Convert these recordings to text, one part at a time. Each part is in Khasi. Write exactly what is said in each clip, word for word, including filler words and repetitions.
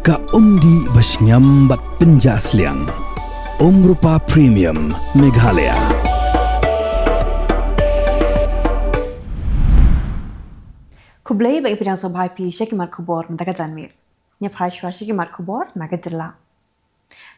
Ka umdih ba shngiam bad pynjah sliang. Umrupa Premium Meghalaya. Khublei bad pdiang sngewbha ïa phi sha ki mat khubor mynta ka janmiet. Ngin ïa phai shuwa sha ki mat khubor na ka jylla.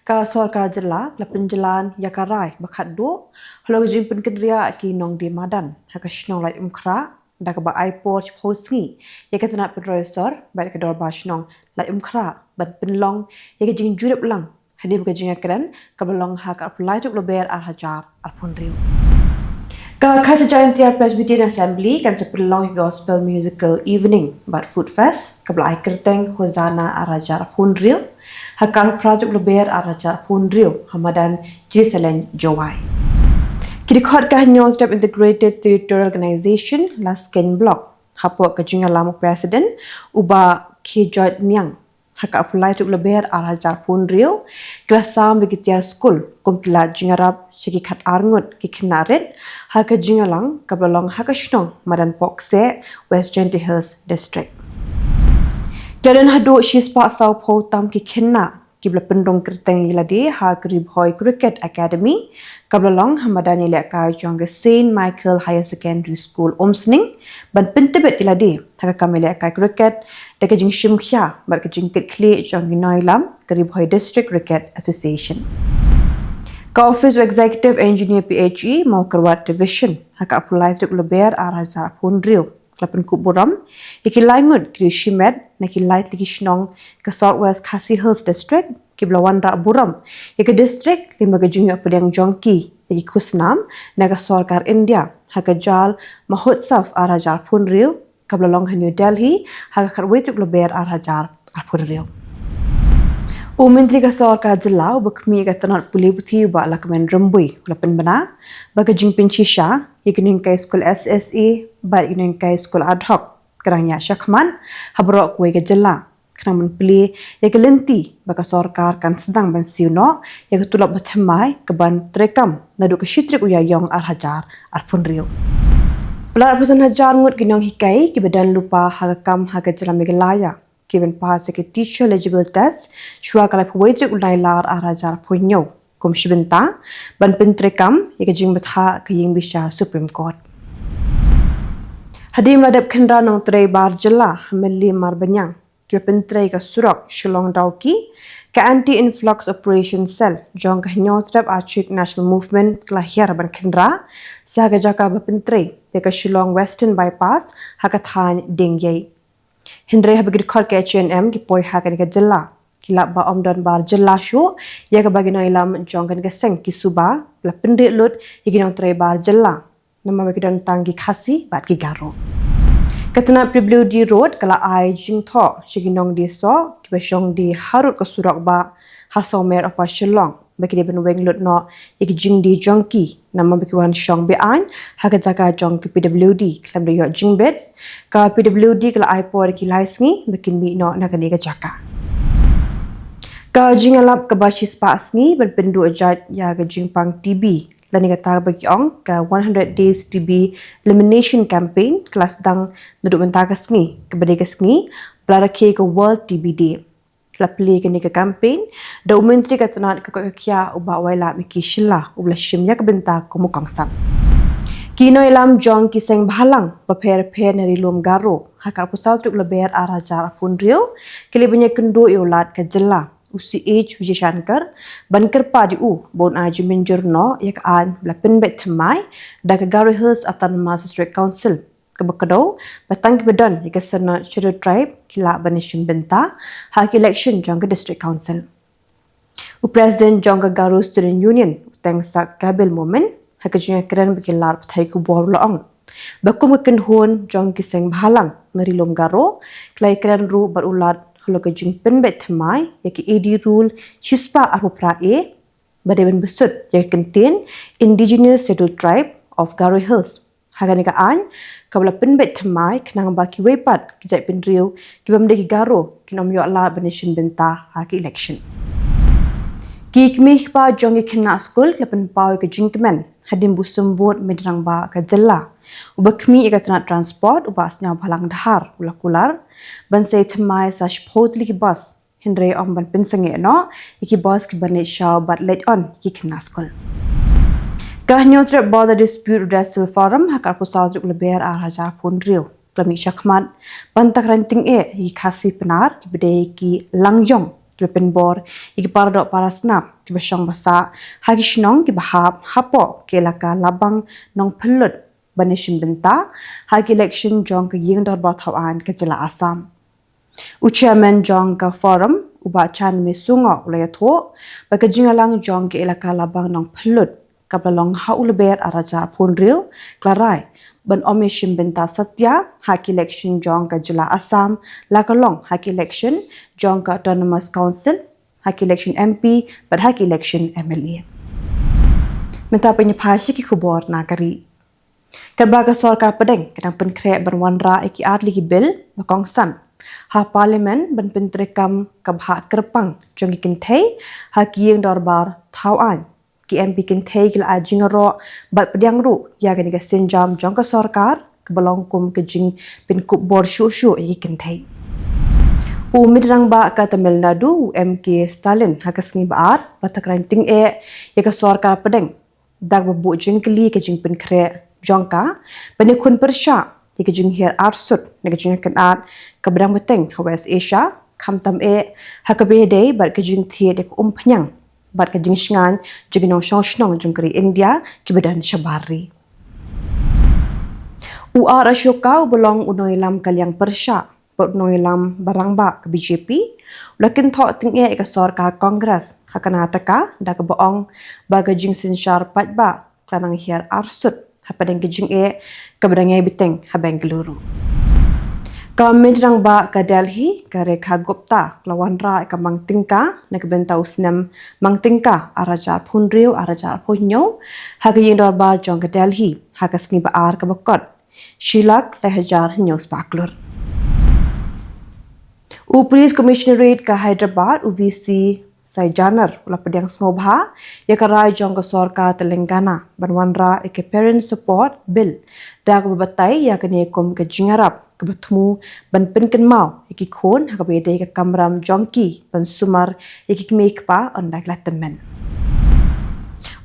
Ka sorkar jylla ka la pynjlan ïa ka rai ba khatduh halor ka jingpynkynriah ki nongdie madan ha ka shnong Laitumkhrah, da kaba ai por shiphew sngi ïa ka tnat pynroi sor bad ka dorbar shnong Laitumkhrah ban pynlong ïa ka jingjurip lang hadien ba ka jingïakren kaba long ha ka arphew lai tarik Lber ar hajar arphew hynriew. Ka Khasi Jaintia Presbyterian Assembly kan sa pynlong ïa ka Gospel Musical Evening bad Food Fest kaba la ai kyrteng Hosanna ar hajar arphew hynriew ha ka arphew phra tarik Lber ar hajar arphew hynriew ha madan Jriseleng, Jowai. Ki dkhot ka Hynñiewtrep Integrated Territorial Organization Laskein Block, hapoh ka jingïalam u President u Bah K. George Niang, ha ka arphew lai tarik Lber ar hajar arphew hynriew, ki la sam da ki tiar skul kum ki lad jingïarap sha ki khatar ngut ki khynnah rit ha ka jingïalang kaba la long ha ka shnong Madan Pohkseh, West Jaintia Hills District. Ki la don haduh shispah sawphew tam ki khynnah kiba la pynrung kyrteng ïa lade ha ka Ri Bhoi Cricket Academy kaba la long ha madan ïalehkai jong ka Saint Michael Higher Secondary School Umsning ban pyntbit ïa lade ha ka kam ïalehkai cricket da ka jingshim khia bad ka jingkitkhlieh jong ki nongïalam ka Ri Bhoi District Cricket Association. Ka Office u Executive Engineer PHE Mawkyrwat Division ha ka arphew lai tarik Lber ar hajar arphew hynriew ka la pynkup burom ïa ki lai ngut ki riew shimet na ki lai tylli ki shnong ka South West Khasi Hills District kiba la wanrah burom ïa ka district lyngba ka jingïoh pdiang jong ki ïa ki khusnam na ka sorkar India ha ka Jal Mahotsav ar hajar arphew hynriew kaba la long ha New Delhi ha ka khatwei tarik Lber ar hajar arphew hynriew. U Myntri ka sorkar jylla uba khmih ïa ka tnat pule puthi u Bah Lahkmen Rymbui u la pynbna ba ka jingpynshisha ïa ki nonghikai skul SSA bad ïa ki nonghikai skul ad hoc ka dang ïaid shakhmat ha baroh kawei ka jylla khnang ban plie ïa ka lynti ba ka sorkar kan sdang ban siew noh ïa ka tulop bathymmai kaban treikam naduh ka shi tarik u Ïaïong ar hajar arphew hynriew. Palat arphew san hajar ngut ki nonghikai kiba don lypa ha ka kam ha ka jylla Meghalaya kiba pass ïa ka Teacher Eligible Test shuwa ka laiphew wei tarik u Nailar ar hajar arphew hynñiew kum shi bynta ban pyntreikam ïa ka jingbthah ka ïing bishar Supreme Court. Hadien ba la dep khynra nongtrei bar jylla ha Mylliem Marbaniang kiba pyntrei ka surok Shillong Dawki, ka Anti Influx Operation Cell jong ka Hynñiewtrep Achik National Movement ka la hiar ban khynra sha ka jaka ba pyntrei ïa ka Shillong Western Bypass ha ka thaiñ Diengiei. Hynrei haba ki dkhot ka HANM ki poi ha kane ka jylla, ki lap ba ym don bar jylla shuh ïa kaba ki nongïalam jong kane ka seng ki suba ba la pynrieh lut ïa ki nongtrei bar jylla namar ba ki don tang ki Khasi bad ki Garo. Ka tnat PWD Road ka la ai jingthoh sha ki nongdie soh kiba shong die harud ka surok bah ha Sawmer Upper Shillong ba ki dei ban weng lut noh ïa ki jingdie jong ki namar ba ki wan shong be-aiñ ha ka jaka jong ka PWD khlem da ïoh jingbit. Ka PWD ka la ai por ïa ki lai sngi ba kin mih noh na kane ka jaka. Ka jingïalap kaba shispah sngi ban pynduh jait ïa ka jingpang TB lane kata kaba ki ong ka one hundred Days TB Elimination Campaign ka la sdang naduh mynta ka sngi kaba dei ka sngi ba la rakhe ïa ka World TB Day. La plie ïa kane ka campaign da u Myntri ka tnat ka koit ka khiah u Bah Wailadmiki Shylla uba la shim ïa ka bynta kum u kongsan. Ki nongïalam jong ki seng bhalang bapher bapher na Ri Lum Garo ha ka arphew saw tarik Lber ar hajar arphew hynriew ki la ïa ban ïakynduh ïa u Lat ka jylla u C H Vijayashankar ban kyrpad ïa u ba un ai jingmynjur noh ïa ka aiñ ba la pynbeit thymmai da ka Garo Hills Autonomous District Council kaba kdew ba tang kiba don ïa ka sanad Scheduled Tribe ki lah ban ïashim bynta ha ka election jong ka District Council. U President jong ka Garo Student Union u Tengsak Kabil Momin ha ka jingïakren bad ki lad pathai khubor u la ong ba kum ka kynhun jong ki seng bhalang na Ri Lum Garo ki la ïakren ruh bad u Lat halor ka jingpynbeit thymmai ïa ka A D Rule shispah arphew phra A ba dei ban bsut ïa ka kyntien Indigenous Scheduled Tribe of Garo Hills ha kane ka aiñ kaba la pynbeit thymmai khnang ba kiwei pat ki jaitbynriew ki bym dei ki Garo kin ym ïoh lad ban ïashim bynta ha ka election. Ki kmie ki kpa jong ki khynnah skul ki la pynpaw ïa ka jingkmen hadien ba u Symbud Media Rangbah ka jylla uba khmih ïa ka tnat transport u Bah Sniawbhalang Dhar u la kular ban sei thymmai sa shiphew tylli ki bus hynrei ym ban pynsangeh noh ïa ki bos kiba leit shaw bad leit on ïa ki khynnah skul. Ka Hynñiewtrep Border Dispute Redressal Forum ha ka arphew saw tarik u Lber ar hajar arphew hynriew ka la mih shakhmat ban takren tyngeh ïa ki Khasi Pnar kiba dei ki langiong kiba pynbor ïa ki paradoh parasnam kiba shong ba sah ha ki shnong kiba hap hapoh ka elaka Labang Nongphyllut ban ïashim bynta ha ki election jong ka Ïing Dorbar Thaw Aiñ ka jylla Assam. U chairman jong ka forum, u Bah Chanmay Sungoh, u la ïathuh ba ka jingïalang jong ka elaka Labang Nongphyllut kaba la long ha u Lber ar hajar arphew hynriew ka la rai ban ym ïashim bynta satia ha ki election jong ka jylla Assam, la ka long ha ki election jong ka Autonomous Council, ha ki election M P bad ha ki election M L A. Mynta pynïaphai sha ki khubor na ka ri. Katba ka sorkar pdeng ka dang pynkhreh ban wanrah ïa ki ar tylli ki bill ba kongsan ha Parliament ban pyntreikam ka bhah kyrpang jong ki kynthei ha ki Ïing Dorbar Thaw Aiñ, ki M P kynthei ki la ai jingïaroh bad pdiang ruh ïa kane ka sienjam jong ka sorkar kaba long kum ka jingpynkup bor shuh shuh ïa ki kynthei. U Myntri Rangbah ka Tamil Nadu, u M K Stalin, ha ka sngi ba ar u la takren tyngeh ïa ka sorkar pdeng da kaba buh jingkylli ïa ka jingpynkhreh jong ka ban ïakhun pyrshah ïa ka jinghiar arsut na ka jingïakynad kaba dang bteng ha West Asia, khamtam eh ha kaba ïadei bad ka jingthied ïa ka umphniang bad ka jingshngaiñ jong ki nongshong shnong jong ka ri India kiba don shabar ri. U R Ashoka, uba long u nongïalam ka liang pyrshah bad u nongïalam ba rangbah ka B J P, u la kynthoh tyngeh ïa ka sorkar Congress ha Karnataka da kaba ong ba ka jingsynshar paidbah ka la nang hiar arsut hapdeng ka jingeh kaba dang ïai bteng ha Bengaluru. Ka Myntri Rangbah ka Delhi, ka Rekha Gupta, ka la wanrah ïa ka mang tyngka na ka bynta u snem mang tyngka ar hajar arphew hynriew ar hajar arphew hynñiew ha ka Ïing Dorbar jong ka Delhi ha ka sngi ba ar kaba kot, shi lak lai hajar hynñiew spah klur. U Police Commissionerate ka Hyderabad, u V C Sainagar, u la pdiang sngewbha ïa ka rai jong ka sorkar Telangana ban wanrah ïa ka Parent Support Bill da kaba batai ïa kane kum ka jingïarap kaba thmu ban pynkynmaw ïa ki khun ha kaba ïadei ka kamram jong ki ban sumar ïa ki kmie kpa ynda ki la tymmen.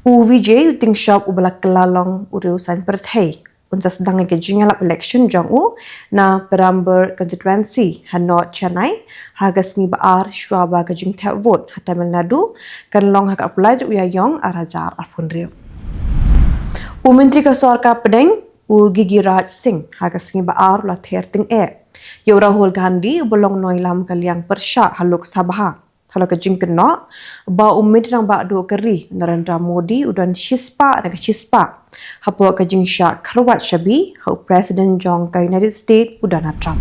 U Vijay Utankar, uba la kylla long u riew saiñ pyrthei, un sa sdang ïa ka jingïalap election jong u na Perambur constituency ha North Chennai ha ka sngi ba ar shuwa ba ka jingthep vote ha Tamil Nadu kan long ha ka arphew lai tarik u Ïaïong ar hajar arphew hynriew. U Myntri ka sorkar pdeng, u Girgiraj Singh, ha ka sngi ba ar u la ther tyngeh ïa u Rahul Gandhi, uba long nongïalam ka liang pyrshah ha Lok Sabha, halor ka jingkynnoh ba u Myntri Rangbah duh ka ri Narendra Modi u don shispah na ka shispah hapoh ka jingshah kyrwat shabi ha u President jong ka United States, u Donald Trump.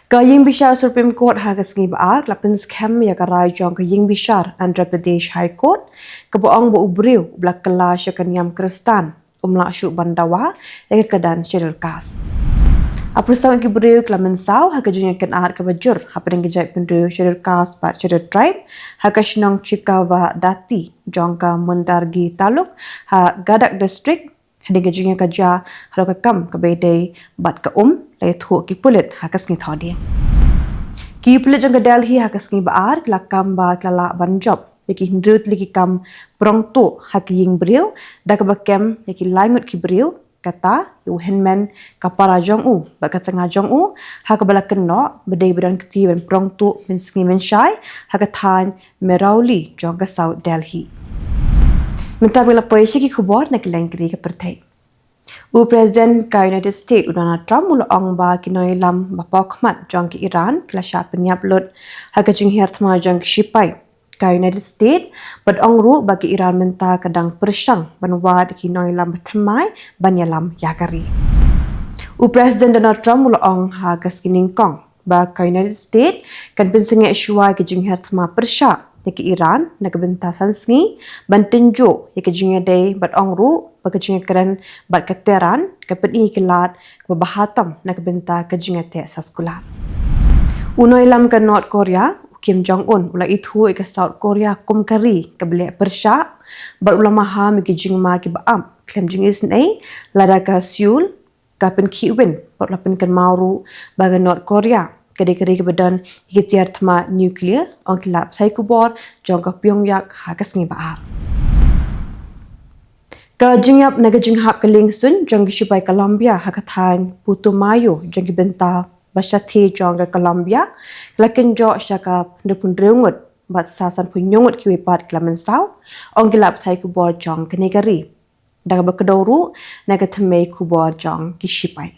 Ka Ïingbishar Supreme Court ha ka sngi ba ar ka la pynskhem ïa ka rai jong ka Ïingbishar Andhra Pradesh High Court, kaba ong ba u briew uba la kylla sha ka niam Khristan um lah shuh ban dawa ïa ka kyrdan Scheduled Caste. Arphew saw ngut ki briew ki la mynsaw ha ka jingïakynad kaba jur hapdeng ki jaitbynriew Scheduled Caste bad Scheduled Tribe ha ka shnong Chikavadati jong ka Mundargi Taluk ha Gadag District, hadien ka jingïakajia halor ka kam kaba ïadei bad ka um, la ïathuh ki pulit ha ka sngi Thohdieng. Ki pulit jong ka Delhi ha ka sngi ba ar ki la kam ba ki la lah ban jop ïa ki hynriew tylli ki kam prong tuh ha ki ïing briew da kaba kem ïa ki lai ngut ki briew, kata ïa u hynmen, ka para jong u bad ka tnga jong u, ha kaba la kynnoh ba dei ba don kti ban prong tuh mynsngi mynshai ha ka thaiñ Mehrauli jong ka South Delhi. Mynta ba ngi la poi sha ki khubor na ki lyngkri ka pyrthei. U President ka United States, u Donald Trump, u la ong ba ki nongïalam ba pawkhmat jong ka Iran ki la shah pynïap lut ha ka jinghiar thma jong ki shipai ka United States, bad ong ruh ba ka Iran mynta ka dang pyrshang ban wad ïa ki nongïalam ba thymmai ban ïalam ïa ka ri. U President Donald Trump u la ong ha ka sngi nyngkong ba ka United States kan pynsangeh shuwa ïa ka jinghiar thma pyrshah ïa ka Iran na ka bynta san sngi ban tynjuh ïa ka jingïadei, bad ong ruh ba ka jingïakren bad ka Tehran ka pyni ïa ka lad kaba bha tam na ka bynta ka jingïateh saskular. U nongïalam ka North Korea, u Kim Jong Un, u la ithuh ïa ka South Korea kum ka ri kaba leh pyrshah bad u la maham ïa ki jingma kiba ap khlem jingisynei lada ka Seoul ka pynkhih win, bad u la pynkynmaw ruh ba ka North Korea Ka dei ka ri kaba don ïa ki tiar thma nuclear, ong ki lad pathai khubor jong ka Pyongyang ha ka sngi ba ar. Ka jingïap na ka jinghap ka liengsuiñ jong ki shipai Colombia ha ka thaiñ Putumayo jong ki bynta ba shathie jong ka Colombia, ka la kynjoh sha ka hynriewphew hynriew ngut bad sa sanphew hynñiew ngut kiwei pat ki la mynsaw, ong ki lad pathai khubor jong kane ka ri. Da kaba kdew ruh na ka thymmei khubor jong ki shipai.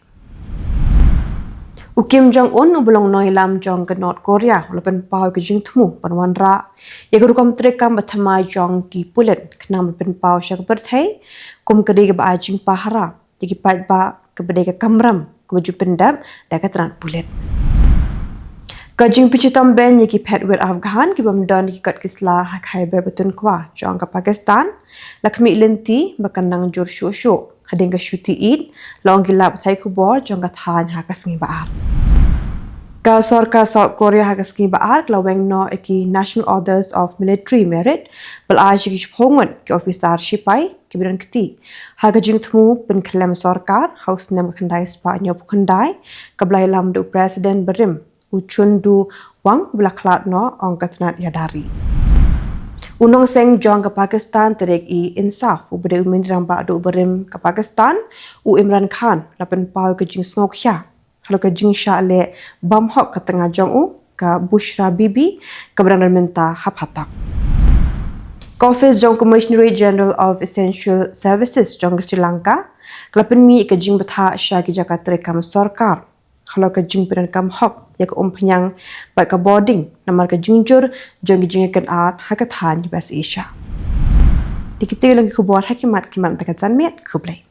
U Kim Jong Un, uba long nongïalam jong ka North Korea, u la pynpaw ka jingthmu ban wanrah ïa ka rukom treikam ba thymmai jong ki pulit khnang ban pynpaw sha ka pyrthei kum ka ri kaba ai jingpahara ïa ki paidbah, kaba dei ka kamram kaba ju pyndep da ka tnat pulit. Ka jingpynshitom beiñ ïa ki phet wir Afghan ki bym don ki kot ki sla ha Khyber Pakhtunkhwa jong ka Pakistan la khmih lynti ba kan nang jur shuh shuh hadien ka shuti Eid, la ong ki lad pathai khubor jong ka thaiñ ha ka sngi ba ar. Ka sorkar South Korea ha ka sngi ba ar ka la weng noh ïa ki National Orders of Military Merit ba la ai sha ki shiphew ngut ki officer shipai kiba don kti ha ka jingthmu pynkhlem sorkar ha u snem khyndai spah hynñiewphew khyndai, kaba la ïalam da u President barim, u Chun Doo Hwang, uba la khlad noh, ong ka tnat ïada ri. U nongseng jong ka Pakistan Tehreek-e-Insaf, uba dei u myntri rangbah duh barim ka Pakistan, u Imran Khan, la pynpaw ka jingsngewkhia halor ka jingshah leh bymhok ka tnga jong u, ka Bushra Bibi, kaba dang don mynta ha phatok. Ka office jong u Commissioner General of Essential Services jong ka Sri Lanka ka la pynmih ïa ka jingbthah sha ki jaka treikam sorkar halor ka jingpyndonkam hok ïa ka umphniang bad ka bording namar ka jingjur jong ki jingïakynad ha ka thaiñ West Asia. Te kitei long ki khubor ha ki mat ki mat da ka janmiet. Khublei.